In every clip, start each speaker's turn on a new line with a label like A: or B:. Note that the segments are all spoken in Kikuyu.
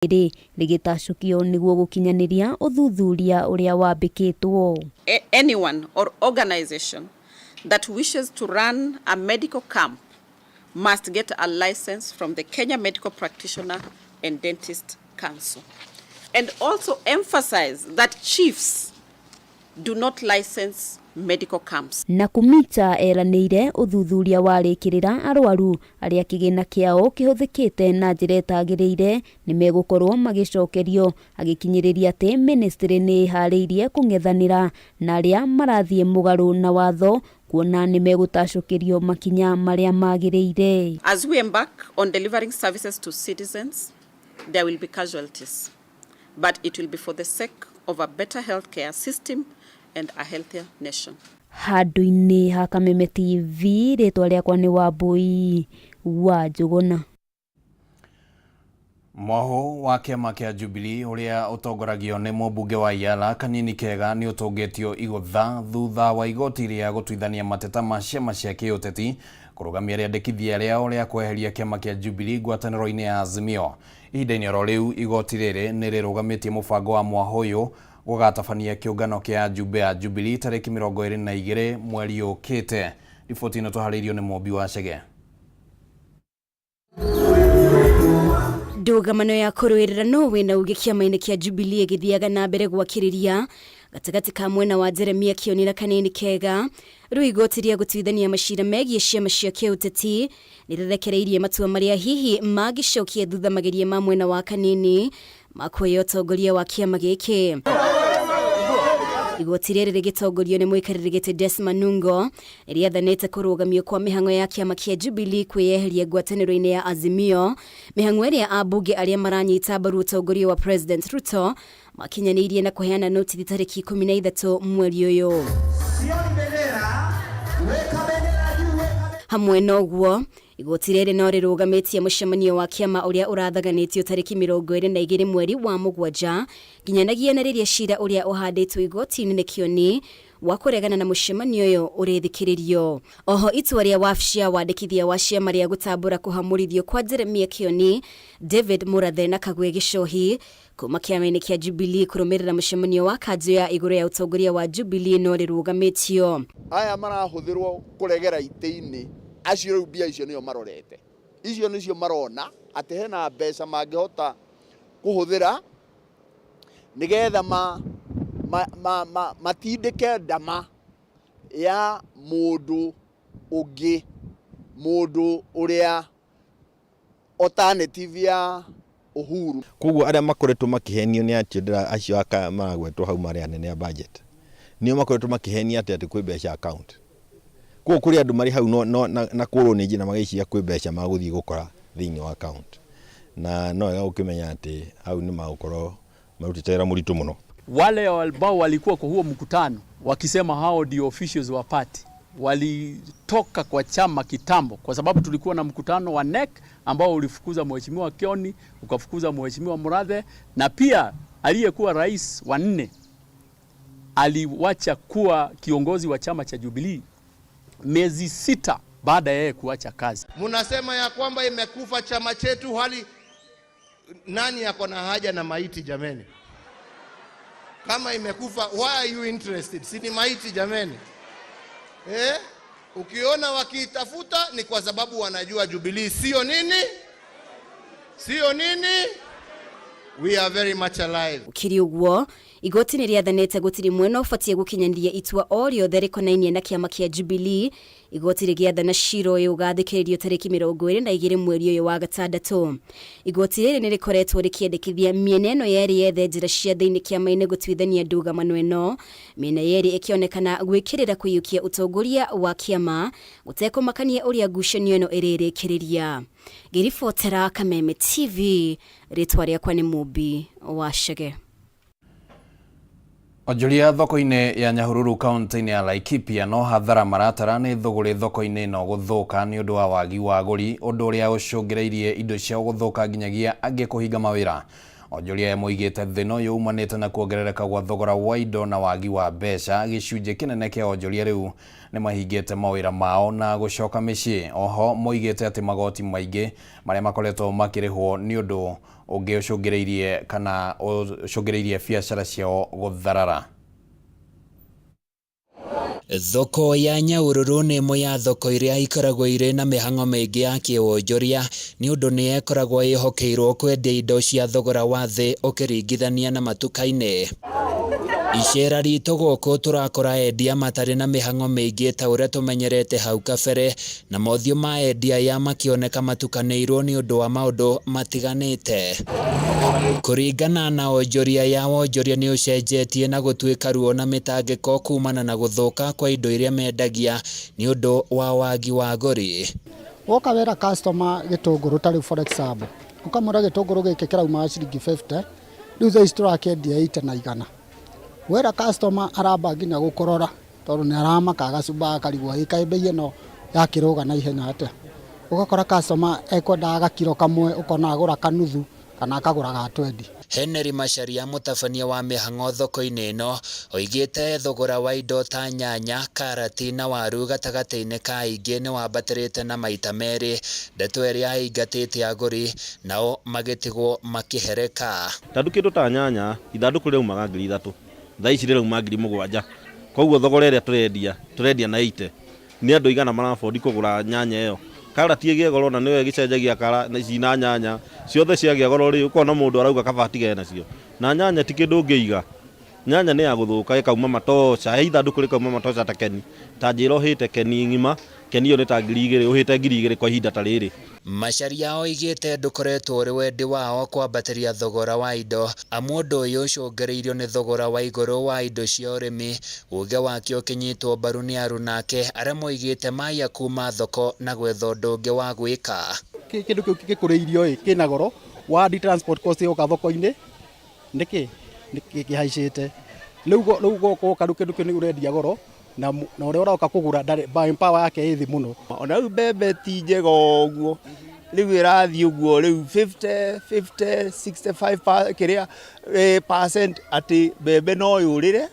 A: Rĩrĩ rĩgĩtacũkio nĩguo gũkinyanĩria ũthuthuria ũrĩa wambĩkĩtwo.
B: Anyone or organization that wishes to run a medical camp must get a license from the Kenya Medical Practitioner and Dentist Council. And also emphasize that chiefs do not license medical camps.
A: Na Kumicha eranĩire ũthuthuria warĩkĩrĩra arwaru arĩa kĩgĩna kĩao kĩhũthĩkĩte na njĩra ĩtagĩrĩire nĩ megũkorwo magĩcokerio, agĩkinyĩrĩria atĩ ministry nĩ ĩharĩirie kũng'ethanĩra na arĩa marathiĩ mũgarũ na watho kuona nĩ megũtacũkĩrio makinya marĩa magĩrĩire.
B: As we embark on delivering services to citizens, there will be casualties, but it will be for the sake of a better healthcare system and a healthier nation.
A: Handũ-inĩ ha Kameme TV, rĩtwa rĩakwa nĩ Wambui wa Njũgũna.
C: Mwahu wa kĩama kĩa Jubilee ũrĩa ũtongoragio nĩ mũmbunge wa Yala Kanini Kega nĩ ũtũngĩtio igũtha thutha wa igoti rĩa gũtuithania mateta ma ciama cia kĩũteti kũrũgamia rĩandĩkithia rĩao rĩa kweheria kĩama kĩa Jubilee ngwatanĩro-inĩ ya Azimio. Ihinda-inĩ oro rĩu, igoti rĩrĩ nĩ rĩrũgamĩtie mũbango wa mwahu ũyũ gũgatabania kĩũngano kĩa ajumbe a Jubilee tarĩki 22 mweri ũkĩte. Riboti ĩno tũharĩirio nĩ Mũmbi wa Chege.
D: Ndũgamano ya kũrũĩrĩra no wĩna uge kĩama-inĩ kĩa Jubilee ĩgĩthiaga na mbere gwakĩrĩria gatagatĩ ka mwena wa Jeremia Kĩoni na Kanini Kega. Rĩu igoti rĩa gũtuithania macira megiĩ ciama cia kĩũteti nĩrĩrekereirie matua marĩa hihi mangĩcokia thutha mageria ma mwena wa Kanini ma kuoya ũtongoria wa kĩama gĩkĩ. Igoti rĩrĩ rĩgĩtongorio nĩ mũikarĩri gĩtĩ Des Manungo nĩrĩathanĩte kũrũgamio kwa mĩhang'o ya kĩama kĩa Jubilee kwĩyeheria ngwatanĩro-inĩ ya Azimio, mĩhang'o ĩrĩa ambunge arĩa maranyita mbaru ũtongoria wa President Ruto makinyanĩirie na kũheana notithi tarĩki 13 mweri ũyũ. Hamwe na ũguo, igoti rĩrĩ no rĩrũgamĩtie mũcemanio wa kĩama ũrĩa ũrathaganĩtio tarĩki 22 mweri wa mũgwanja nginyanagia na rĩrĩa cira ũrĩa ũhandĩtwo igoti-inĩ nĩ Kĩoni wa kũregana na mũcemanio ũyũ ũrĩthikĩrĩrio. Oho itua rĩa wabici ya wandĩkithia wa ciama rĩa gũtambũra kũhamũrithio kwa Jeremia Kĩoni, David Mũrathe na Kagwe Gĩcohi kuma kĩama-inĩ kĩa Jubilee kũrũmĩrĩra mũcemanio wa kanjũ ya igũrũ ya ũtongoria wa Jubilee no rĩrũgamĩtio.
E: Aya marahũthĩrwo kũregera itĩ-inĩ acio rĩu mbia icio nĩo marorete, icio nĩcio marona atĩ hena mbeca mangĩhota kũhũthĩra nĩgetha ma, ma, ma, ma, matindĩke ndama ya mũndũ ũngĩ, mũndũ ũrĩa alternative ya Uhuru.
F: Koguo arĩa makoretwo makĩhenio nĩ acio ndĩra acio aka maragwetwo hau marĩ anene a budget nĩo makoretwo makĩhenia atĩ atĩ kwĩ mbeca account. Koguo kũrĩ andũ marĩ hau no, no, na, na kũrwo nĩ njĩra magĩciria kwĩ mbeca magũthiĩ gũkora thĩinĩ wa account. Na no wega gũkĩmenya atĩ hau nĩ magũkorwo marutĩte wĩra mũritũ mũno.
G: Wale ambao walikuwa kwa huo mkutano wakisema hao ndio officials wa party walitoka kwa chama kitambo, kwa sababu tulikuwa na mkutano wa NEC ambao ulifukuza Mheshimiwa Kioni, ukafukuza Mheshimiwa Murathe, na pia aliyekuwa rais wa nne aliwacha kuwa kiongozi wa chama cha Jubilee miezi 6 baada ya yeye kuacha kazi.
H: Munasema ya kwamba imekufa chama chetu, hali nani yako na haja na maiti jameni? Kama imekufa, why are you interested? Si ni maiti jameni? Ukiona wakiitafuta ni kwa sababu wanajua Jubilee sio nini? Sio nini? We are very much alive.
D: Ukiri ũguo, igoti nĩ rĩathanĩte gũtirĩ mwena ũbatiĩ gũkinyanĩria itua o rĩothe rĩkonainie na kĩama kĩa Jubilee. Igoti rĩgĩathana cira ũyũ ũgathikĩrĩrio tarĩki 22 mweri ũyũ wa gatandatũ. Igoti rĩrĩ nĩ rĩkoretwo rĩkĩendekithia mĩena ĩno yerĩ yethe njĩra cia thĩinĩ kĩama-inĩ gũtuithania ndũgamano ĩno, mĩena yerĩ ĩkĩonekana gwĩkĩrĩra kũiyũkia ũtongoria wa kĩama gũtekũmakania ũrĩa ngucanio ĩno ĩrĩrĩkĩrĩria. Ngĩribotera Kameme TV, rĩtwa rĩakwa nĩ Mũmbi wa Chege.
C: Onjoria thoko-inĩ ya Nyahururu kaunti-inĩ ya Laikipia no hathara maratara nĩ thũgũrĩ thoko-inĩ ĩno gũthũka nĩ ũndũ wa wagi wa agũri, ũndũ ũrĩa ũcũngĩrĩirie indo ciao gũthũka nginyagia angĩ kũhinga mawĩra. Onjoria aya moigĩte thĩna ũyũ umanĩte na kuongerereka gwa thogora wa indo na wagi wa mbeca. Gĩcunjĩ kĩnene kĩa onjoria rĩu nĩ mahingĩte mawĩra mao na gũcoka mĩciĩ. Oho moigĩte atĩ magoti maingĩ marĩa makoretwo makĩrĩhwo nĩ ũndũ Ũngĩ ũcũngĩrĩirie kana ũcũngĩrĩirie biacara ciao gũtharara.
I: Thoko ya Nyahururu nĩ ĩmwe ya thoko iria ikoragwo irĩ na mĩhang'o mĩingĩ ya kĩwonjoria nĩ ũndũ nĩ ĩkoragwo ĩhokeirwo kwendia indo cia thogora wa thĩ ũkĩringithania na matuka-inĩ. Icera ritũ gũkũ tũrakora endia matarĩ na mĩhang'o mĩingĩ ta ũrĩa tũmenyerete hau kabere, na mothiũ ma endia aya makĩoneka matukanĩirwo nĩ ũndũ wa maũndũ matiganĩte. Kũringana na onjoria ya wonjoria nĩ ũcenjetie na gũtuĩka ruo na mĩtangĩko kumana na gũthũka kwa indo iria mendagia nĩ ũndũ wa wagi wa agũri.
J: Woka wera customer gĩtũngũrũ ta rĩu for example, ũkamwĩra gĩtũngũrũ gĩkĩ kĩrauma ciringi 50, rĩu thaa ici tũrakĩendia 80 na igana. Wera customer aramba nginya gũkũrora tondũ nĩ aramaka agacumba akarigwo ĩ kaĩ bei ĩno yakĩrũga na ihenya atĩa. Ũgakora customer ekwendaga gakiro kamwe ũkona agũra kanuthu kana akagũra ga 20.
I: Henry Macharia mũtabania wa mĩhang'o thoko-inĩ ĩno oigĩte thogora wa indo ta nyanya, karati na waru gatagatĩ-inĩ ka aingĩ nĩ wambatĩrĩte na maita merĩ, ndeto ĩrĩa ĩingatĩte agũri nao magĩtigwo makĩhereka.
K: Tondũ kĩndũ ta nyanya ithandũkũ rĩraumaga 3,000, thaa ici rĩrauma 7,000, koguo thogora ĩrĩa tũrendia tũrendia na 80. Nĩ andũ aigana marabondi kũgũra nyanya ĩyo. Karati ĩgĩe goro na nĩyo ĩgĩcenjagia kara ici na nyanya ciothe ciagĩa goro rĩ, ũkona mũndũ arauga kaba atigane nacio. Na nyanya ti kĩndũ ũngĩiga, nyanya nĩ ya gũthũka ĩkauma matoca, he ithandũkũ rĩkauma matoca ta keni, ta njĩra ũhĩte keni ng'ima, keni ĩyo nĩ ta 2,000, ũhĩte 2,000 kwa ihinda ta rĩrĩ.
I: Macharia oigĩte ndũkoretwo ũrĩ wendi wao kwambatĩria thogora wa indo, amu ũndũ ũyũ ũcũngĩrĩirio nĩ thogora wa igũrũ wa indo cia ũrĩmi. Uge wake ũkĩnyitwo mbaru nĩ arunake arĩa moigĩte maiya kuma thoko na gwetha ũndũ ũngĩ wa gwĩka.
L: Kĩndũ kĩu gĩkũrĩirio ĩ kĩna goro wa transport cost yoka thoko-inĩ nĩkĩ kĩhaicĩte rĩu goka rĩu kĩndũ kĩu nĩ ũrendia goro na ũrĩa ũroka kũgũra ndarĩ buying power yake ĩ thĩ mũno.
M: Ona rĩu mbembe ti njega ũguo, rĩu ĩrathiĩ ũguo rĩu 50 50 65 kĩrĩa percent atĩ mbembe no yũrĩre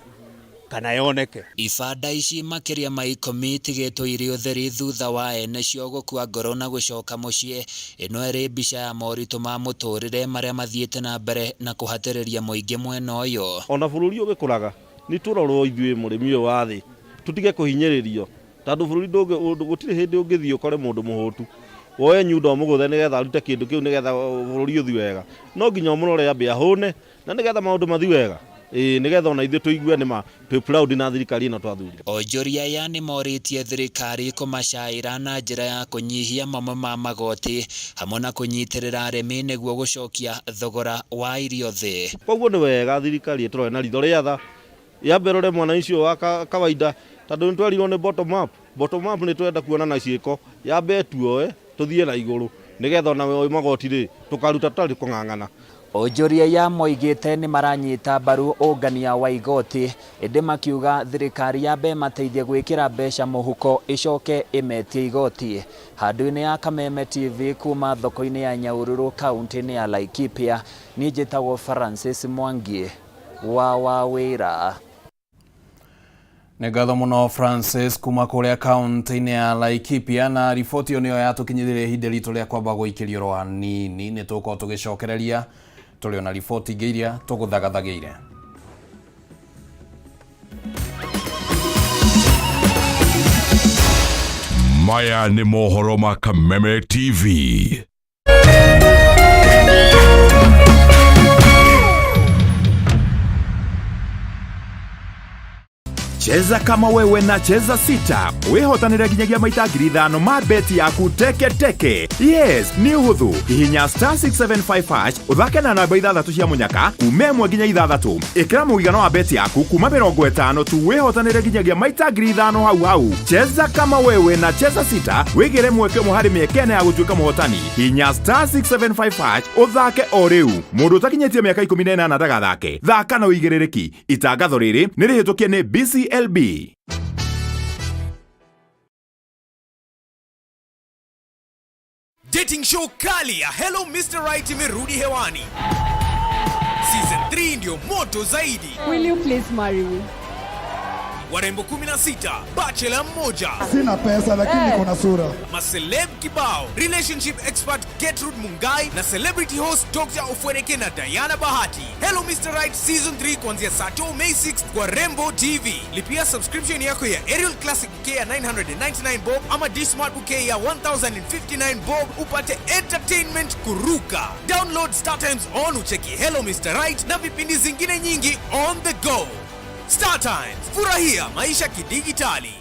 M: kana yoneke.
I: Ibanda ici makĩria ma 10 itigĩtwo irĩ ũtheri thutha wa ene cio gũkua ngoro na gũcoka mũciĩ. Ĩno ĩrĩ mbica ya moritũ ma mũtũrĩre marĩa mathiĩte na mbere na kũhatĩrĩria mũingĩ mwena ũyũ.
K: Ona bũrũri ũgĩkũraga nĩ tũrorwo ithuĩ mũrĩmi ũyũ wa thĩ tũtige kũhinyĩrĩrio tondũ bũrũri gũtirĩ hĩndĩ ũngĩthiĩ ũkore mũndũ mũhũtu woe nyundo mũgũthe nĩgetha arute kĩndũ kĩu nĩgetha bũrũri ũthiĩ wega, no nginya ũmũrore ambe ahũne na nĩgetha maũndũ mathiĩ wega. Nĩgetha ona ithuĩ tũigue nĩma twĩ proud na thirikari ĩno twathurire.
I: Onjoria aya nĩ morĩtie thirikari kũmacaĩra na njĩra ya kũnyihia mamwe ma magoti hamwe na kũnyitĩrĩra arĩmi nĩguo gũcokia thogora wa irio thĩ.
K: Koguo nĩ wega thirikari ĩtũrore na ritho rĩa tha, yambe ĩrore mwananchi ũyũ wa kawaida tondũ nĩ twerirwo nĩ bottom up. Bottom up nĩ twenda kuona na ciĩko, yambe ĩtuoe tũthiĩ na igũrũ nĩgetha ona magoti rĩ tũkaruta tũtarĩ kũng'ang'ana.
I: Onjoria ya moigĩte nĩ maranyita mbaru ũngania wa igoti ĩndĩ makiuga thirikari yambe ĩmateithie gwĩkĩra mbeca mũhuko ĩcoke ĩmetie igoti. Handũ-inĩ ya Kameme TV kuma thoko-inĩ ya Nyahururu kaunti-inĩ ya Laikipia, niĩ njĩtagwo Francis Mwangi wa Wawĩra.
C: Nĩ ngatho mũno Francis kuma kũrĩa kaunti-inĩ ya Laikipia, na riboti ĩyo nĩyo yatũkinyithĩria ihinda ritũ rĩa kwamba gũikĩrio rwa nini. Nĩ tũgũkorwo tũgĩcokereria tũrĩ ona riboti ingĩ iria tũgũthagathagĩire.
N: Maya nĩ mohoro ma Kameme TV.
O: Cheza kama wewe na Cheza 6 wihotanire nginyagia maita 5,000 ma beti yaku teke teke. Yes, nĩ ũhũthũ. Hihinya star 675 hash ũthake na namba 6 cia mũnyaka kuma 1 nginya 6. Ĩkĩra mũigana wa beti yaku kuma 50 tu wihotanire nginyagia maita 5,000 hau hau. Cheza kama wewe na Cheza 6 wĩgĩre mweke ũmwe harĩ mĩeke ĩna ya gũtuĩka mũhotani. Hihinya star 675 hash ũthake o rĩu. Mũndũ ũtakinyĩtie mĩaka 18 ndagathake. Thaka na ũigĩrĩrĩki. Itangatho rĩrĩ nĩ rĩhĩtũkie nĩ BCLB.
P: Dating show kali ya Hello Mr. Right imerudi hewani. Season 3 ndio moto zaidi.
Q: Will you please marry me?
P: Warembo 16, bachelor mmoja.
Q: Sina pesa lakini niko na sura.
P: Maceleb kibao, relationship expert Gertrude Mungai na celebrity host Dr. Ofwereke na Diana Bahati. Hello Mr. Right season 3 kuanzia saa 2 May 6 kwa Rembo TV. Lipia subscription yako ya Aerial Classic Bouquet ya 999 bob ama D-Smart Bouquet ya 1059 bob upate entertainment kuruka. Download Star Times on ucheki Hello Mr. Right na vipindi zingine nyingi on the go. Star Times, furahia maisha kidigitali.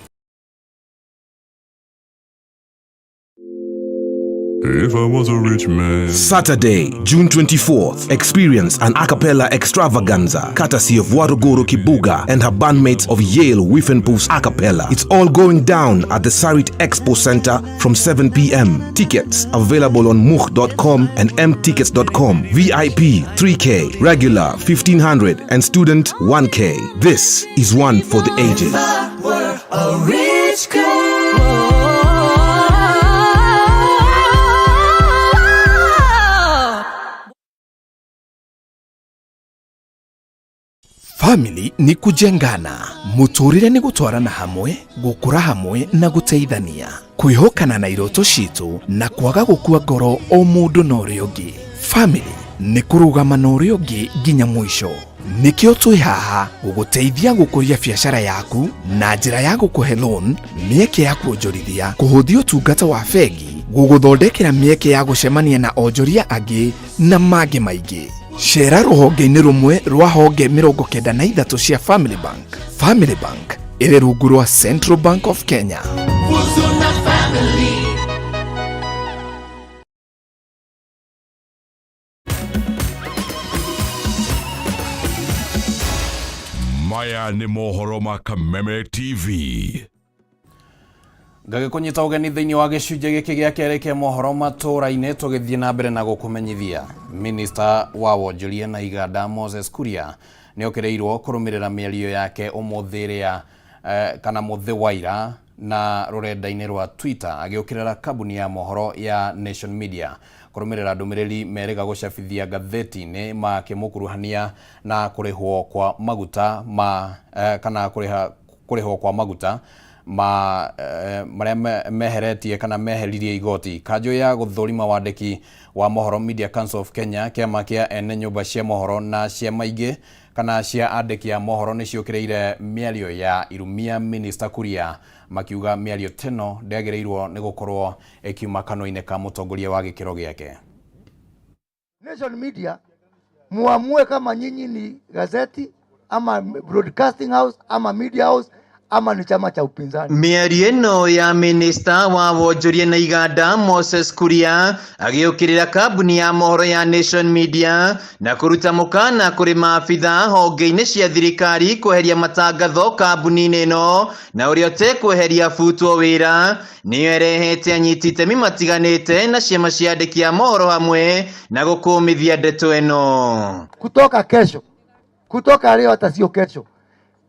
N: If I was a rich man.
R: Saturday, June 24th, experience an a cappella extravaganza courtesy of Waruguru Kibuga and her bandmates of Yale Whiffenpoof's a cappella. It's all going down at the Sarit Expo Center from 7 p.m. Tickets available on much.com and mtickets.com. VIP 3K, regular 1500 and student 1K. This is one for the ages.
S: A rich girl.
T: Family nĩ kũjengana mũtũrĩre nĩ gũtwarana hamwe gũkũra hamwe na gũteithania kwĩhokana na iroto citũ na kwaga gũkua ngoro o mũndũ na ũrĩa ũngĩ. Family nĩ kũrũgama na ũrĩa ũngĩ nginya mũico. Nĩkĩo twĩ haha gũgũteithia gũkũria biacara yaku na njĩra ya gũkũhe loan, mĩeke ya kuonjorithia, kũhũthia ũtungata wa bengi, gũgũthondekera mĩeke ya gũcemania na onjoria angĩ na mangĩ maingĩ. Cera rũhonge-inĩ rũmwe rwa honge 93 cia Family Bank. Family Bank ĩrĩ rungu rwa Central Bank of Kenya.
S: Fuzuna family.
N: Maya nĩ mohoro ma Kameme TV.
C: Ngagĩkũnyita ũgeni thĩinĩ wa gĩcunjĩ gĩkĩ gĩa kerĩ kĩa mohoro matũũra-inĩ tũgĩthiĩ na mbere na gũkũmenyithia. Minista wa wonjoria na iganda Moses Kuria nĩ okĩrĩirwo kũrũmĩrĩra mĩario yake ũmũthĩ ĩrĩa kana mũthĩ wa ira na rũrenda-inĩ rwa Twitter agĩũkĩrĩra kambuni ya mohoro ya Nation Media kũrũmĩrĩra ndũmĩrĩri merĩga gũcabithia ngathĩti-inĩ makĩmũkuruhania na kũrĩhwo kwa maguta ma kana kũrĩha kũrĩhwo kwa maguta ma marĩa meheretie kana meheririe igoti. Kanjũ ya gũthũrima wandĩki wa mohoro Media Council of Kenya, kĩama kĩa ene nyũmba cia mohoro na ciama ingĩ kana cia andĩki a mohoro nĩ ciũkĩrĩire mĩario ya irumia Minister Kuria makiuga mĩario teno ndĩagĩrĩirwo nĩ gũkorwo ĩkiuma kanua-inĩ ka mũtongoria wa gĩkĩro gĩake.
U: Nation Media muamue kama nyinyi ni gazeti ama broadcasting house ama media house ama ni chama cha upinzani.
V: Mĩario ĩno ya minista wa wonjoria na iganda Moses Kuria agĩũkĩrĩra kambuni ya mohoro ya Nation Media na kũruta mũkana kũrĩ maabitha honge-inĩ cia thirikari kweheria matangatho kambuni-inĩ ĩno na ũrĩa ũtekweheria abutwo wĩra nĩyo ĩrehete anyiti itemi matiganĩte na ciama cia andĩki a mohoro hamwe na gũkũmithia ndeto ĩno.
U: Kutoka kesho, kutoka leo, hata sio kesho,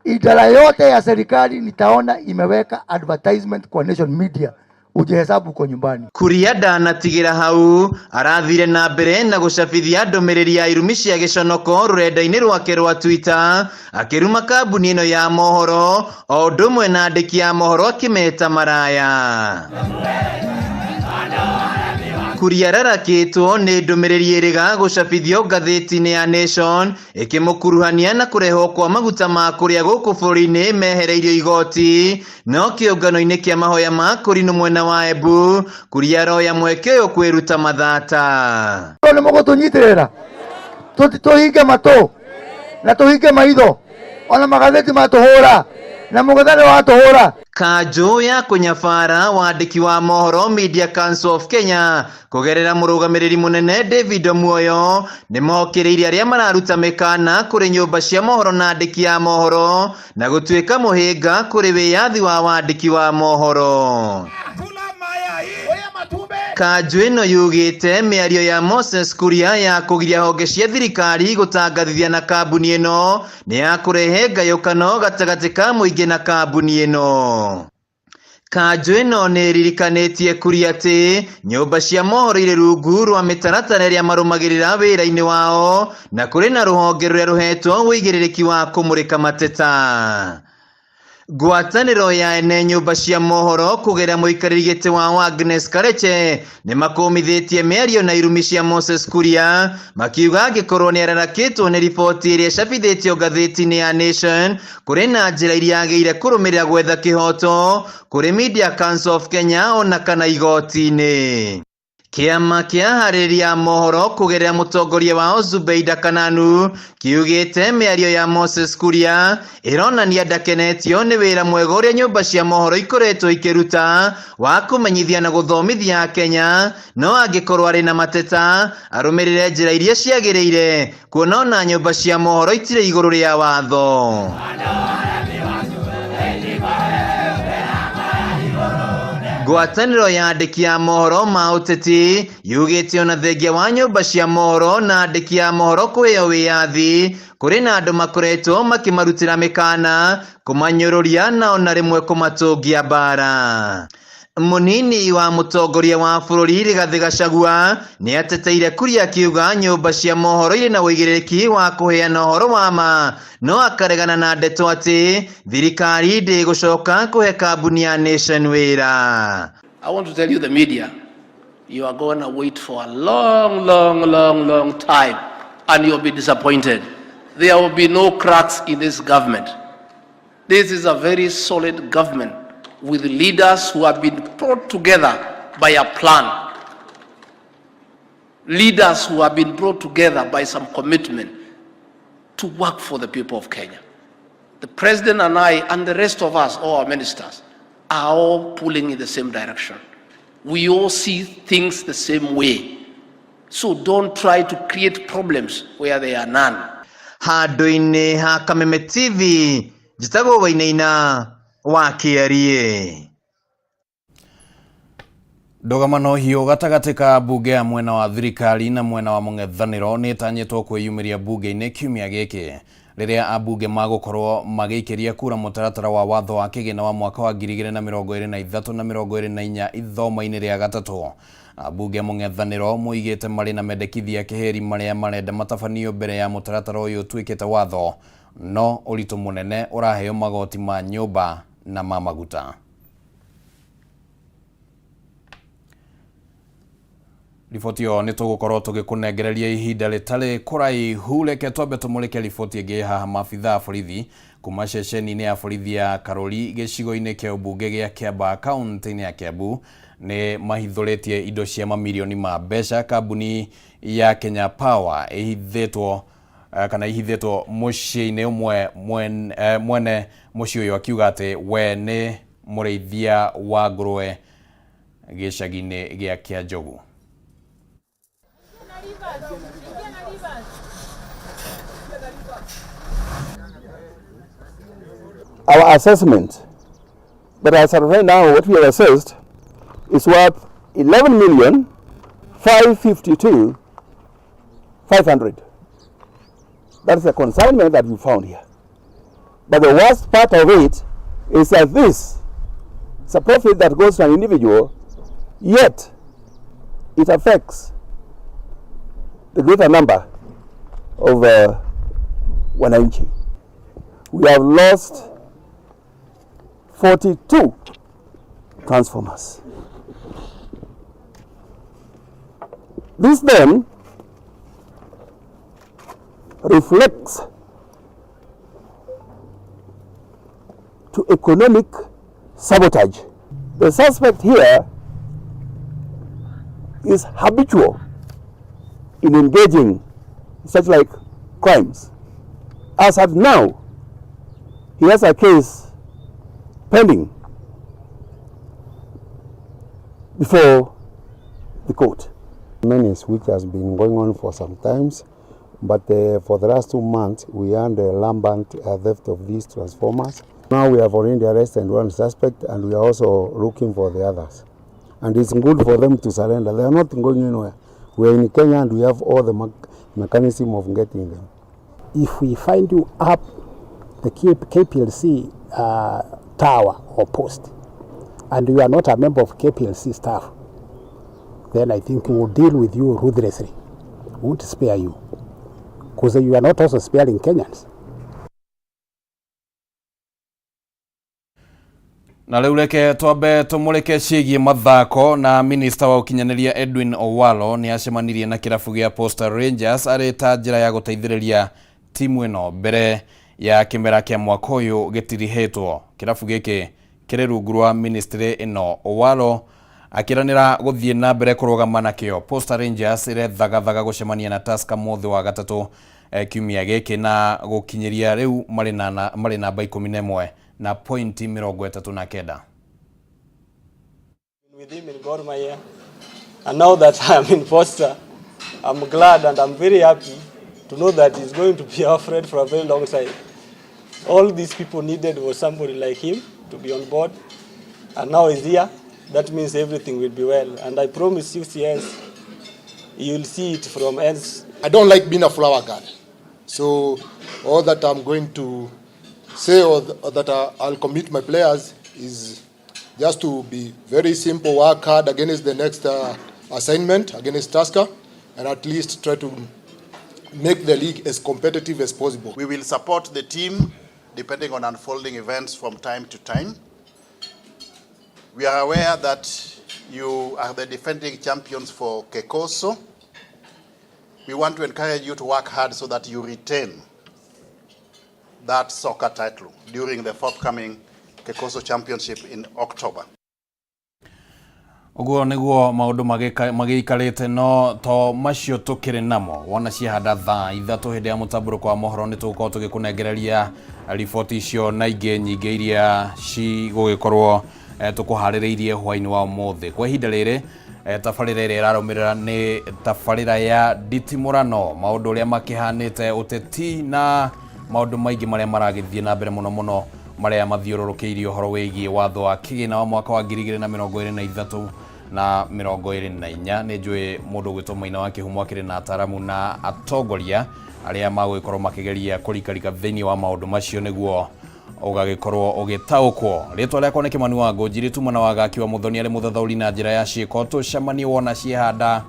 U: idara yote ya serikali nitaona imeweka advertisement kwa Nation Media, ujihesabu uko nyumbani.
V: Kuria ndanatigĩra hau arathire na mbere na gũcabithia ndũmĩrĩri ya irumi cia gĩconoko rũrenda-inĩ rwake rwa Twitter akĩruma kambuni ĩno ya mohoro o ũndũ ũmwe na andĩki a mohoro akĩmeta maraya. Kuria ararakĩtwo nĩ ndũmĩrĩri ĩrĩga gũcabithio ngathĩti-inĩ ya Nation ĩkĩmũkuruhania na kũrehwo kwa maguta ma kũrĩa gũkũ bũrũri-inĩ mehereirio igoti no kĩũngano-inĩ kĩa mahoya ma kũrinũ mwena wa Embu Kuria aroya mweke ũyũ kwĩruta mathata.
U: Nĩ mũgũtũnyitĩrĩra tũhinge matũ na tũhinge maitho ona magathĩti matũhũra na mũgethane watũhũra.
V: Kanjũ ya kũnyabara wandĩki wa mohoro Media Council of Kenya kũgerera mũrũgamĩrĩri mũnene David Omuoyo nĩ mokĩrĩire arĩa mararuta mĩkana kũrĩ nyũmba cia mohoro na andĩki a mohoro na gũtuĩka mũhĩnga kũrĩ wĩyathi wa wandĩki wa mohoro. Kanjũ ĩno yugĩte mĩario ya Moses Kuria ya kũgiria honge cia thirikari gũtangathithia na kambuni ĩno nĩ ya kũrehe ngayũkano gatagatĩ ka mũingĩ na kambuni ĩno. Kanjũ ĩno nĩ ĩririkanĩtie Kuria atĩ nyũmba cia mohoro irĩ rungu rwa mĩtaratara ĩrĩa marũmagĩrĩra wĩra-inĩ wao na kũrĩ na rũhonge rũrĩa rũhetwo ũigĩrĩrĩki wa kũmũrĩka mateta. Ngwatanĩro ya ene nyũmba cia mohoro kũgerera mũikarĩri gĩtĩ wao Agnes Kareche nĩ makũmithĩtie mĩario na irumi cia Moses Kuria makiuga angĩkorwo nĩ ararakĩtwo nĩ riboti ĩrĩa ĩcabithĩtio ngathĩti-inĩ ya Nation kũrĩ na njĩra iria agĩrĩire kũrũmĩrĩra gwetha kĩhoto kũrĩ Media Council of Kenya ona kana igoti-inĩ. Kĩama kĩa aharĩrĩria a mohoro kũgerera mũtongoria wao Zubeida Kananu kiugĩte mĩario ya Moses Kuria ĩronania ndakenetio nĩ wĩra mwega ũrĩa nyũmba cia mohoro ikoretwo ikĩruta wa kũmenyithia na gũthomithia Akenya, no angĩkorwo arĩ na mateta arũmĩrĩre njĩra iria ciagĩrĩire kuona ona nyũmba cia mohoro itirĩ igũrũ rĩa watho. Ngwatanĩro ya andĩki a mohoro ma ũteti yugĩte ona thengia wa nyũmba cia mohoro na andĩki a mohoro kũheo wĩyathi, kũrĩ na andũ makoretwo makĩmarutĩra mĩkana, kũmanyũrũria na ona rĩmwe kũmatũngia mbara. Mũnini wa mũtongoria wa bũrũri Rigathĩ Gachagua nĩ ateteire Kuria akiuga nyũmba cia mohoro irĩ na ũigĩrĩrĩki wa kũheana ũhoro wa ma, no akaregana na ndeto atĩ thirikari ndĩgũcoka kũhe kambuni ya Nation wĩra.
A: I want to tell you the media, you are going to wait for a long, long, long, long time and you'll be disappointed. There will be no cracks in this government. This is a very solid government with leaders who have been brought together by a plan. Leaders who have been brought together by some commitment to work for the people of Kenya. The president and I and the rest of us, all our ministers, are all pulling in the same direction. We all see things the same way. So don't try to create problems where there are none.
V: Handũ-inĩ ha Kameme TV, njĩtagwo Wainaina wa Kĩarie.
C: Ndũgamano hiũ gatagatĩ ka mbunge ya mwena wa thirikari na mwena wa mũng'ethanĩro nĩ ĩtanyĩtwo kwĩyumĩria mbunge-inĩ kiumia gĩkĩ rĩrĩa ambunge magũkorwo magĩikĩria kura mũtaratara wa watho wa kĩgĩna wa mwaka wa ngiri igĩrĩ na mĩrongo ĩrĩ na ithatũ na mĩrongo ĩrĩ na inya ithoma-inĩ rĩa gatatũ. Ambunge mũng'ethanĩro moigĩte marĩ na mendekithia kĩhĩri marĩa marenda matabanio mbere ya mũtaratara ũyũ ũtuĩkĩte watho, no ũritũ mũnene ũraheo magoti ma nyũmba na ma maguta. Riboti ĩyo nĩ tũgũkorwo tũgĩkũnengereria ihinda rĩtarĩ kũraihu. Reke twambe tũmũrĩke riboti ĩngĩ haha. Maabitha a borithi kuma ceceni-inĩ ya borithi ya Karuri gĩcigo-inĩ kĩa ũmbunge gĩa Kiambaa kaunti-inĩ ya Kiambu nĩ mahithũrĩtie indo cia mamirioni ma mbeca kambuni ya Kenya Power ĩhithĩtwo kana ihithĩtwo mũciĩ-inĩ ũmwe mwene mũciĩ ũyũ akiuga atĩ we nĩ mũrĩithia wa ngũrwe gĩcagi-inĩ gĩa Kĩanjogu.
B: Our assessment, but as of right now, what we have assessed is worth 11,552,500. That's the consignment that we found here. But the worst part of it is that this is a profit that goes to an individual, yet it affects the greater number of wananchi. We have lost 42 transformers. This then reflects to economic sabotage. The suspect here is habitual in engaging such like crimes. As at now, he has a case pending before the court.
W: Menace which has been going on for some times, but for the last 2 months we had a rampant theft of these transformers. Now we have already arrested one suspect and we are also looking for the others. And it's good for them to surrender. They are not going anywhere. We are in Kenya and we have all the mechanism of getting them.
X: If we find you up the KPLC tower or post and you are not a member of KPLC staff, then I think we will deal with you ruthlessly. We won't spare you, because you are not also sparing Kenyans.
C: Na rĩu reke twambe tũmũrĩke ciĩgiĩ mathako na minista wa ũkinyanĩria Edwin Owalo nĩ acemanirie na kĩrabu gĩa Posta Rangers arĩ ta njĩra ya gũteithĩrĩria timu ĩno mbere ya kĩmera kĩa mwaka ũyũ gĩtirihĩtwo. Kĩrabu gĩkĩ kĩrĩ rungu rwa ministry ĩno. Owalo akĩranĩra gũthiĩ na mbere kũrũgama nakĩo. Posta Rangers ĩrethagathaga gũcemania na Tusker mũthĩ wa gatatũ kiumia gĩkĩ na gũkinyĩria rĩu marĩ namba 11 na pointi 39.
E: With him in Gor Mahia, and now that I'm in Posta, I'm glad and I'm very happy to know that he's going to be our friend for a very long time. All these people needed was somebody like him to be on board, and now he's here. That means everything will be well. And I promise you, CS, you'll see it from ends.
Q: I don't like being a flower girl. So all that I'm going to say or that I'll commit my players is just to be very simple, work hard against the next assignment, against Tusker, and at least try to make the league as competitive as possible.
F: We will support the team depending on unfolding events from time to time. We are aware that you are the defending champions for Kecoso. We want to encourage you to work hard so that you retain that soccer title during the forthcoming Kecoso Championship in October.
C: Ũguo nĩguo maũndũ magĩikarĩte no to macio tũkĩrĩ namo wona ciahanda thaa 3 hĩndĩ ya mũtambũrũko wa mohoro nĩ tũgũkorwo tũgĩkũnengereria riboti icio na ingĩ nyingĩ iria cigũgĩkorwo tũkũharĩrĩirie hwainĩ wa ũmũthĩ. Kwa ihinda rĩrĩ tabarĩra ĩrĩa ĩrarũmĩrĩra nĩ tabarĩra ya nditimũrano, maũndũ ũrĩa makĩhanĩte ũteti na maũndũ maingĩ marĩa maragĩthiĩ na mbere mũno mũno marĩa mathiũrũrũkĩirie ũhoro wĩgiĩ watho wa kĩgĩna wa mwaka wa 2023 na 24. Nĩ njũĩ mũndũ ũgwĩtwo Maina wa Kĩhumo akĩrĩ na ataramu na atongoria arĩa magũgĩkorwo makĩgeria kũrikarika thĩinĩ wa maũndũ macio nĩguo ũgagĩkorwo ũgĩtaũkwo. Rĩtwa rĩakwa nĩ Kĩmani wa Ngũnjiri, tuma na wagaki wa Mũthoni arĩ mũthathaũri na njĩra ya ciĩko. Tũcemanie wona ciehanda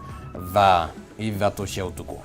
C: thaa 3 cia ũtukũ.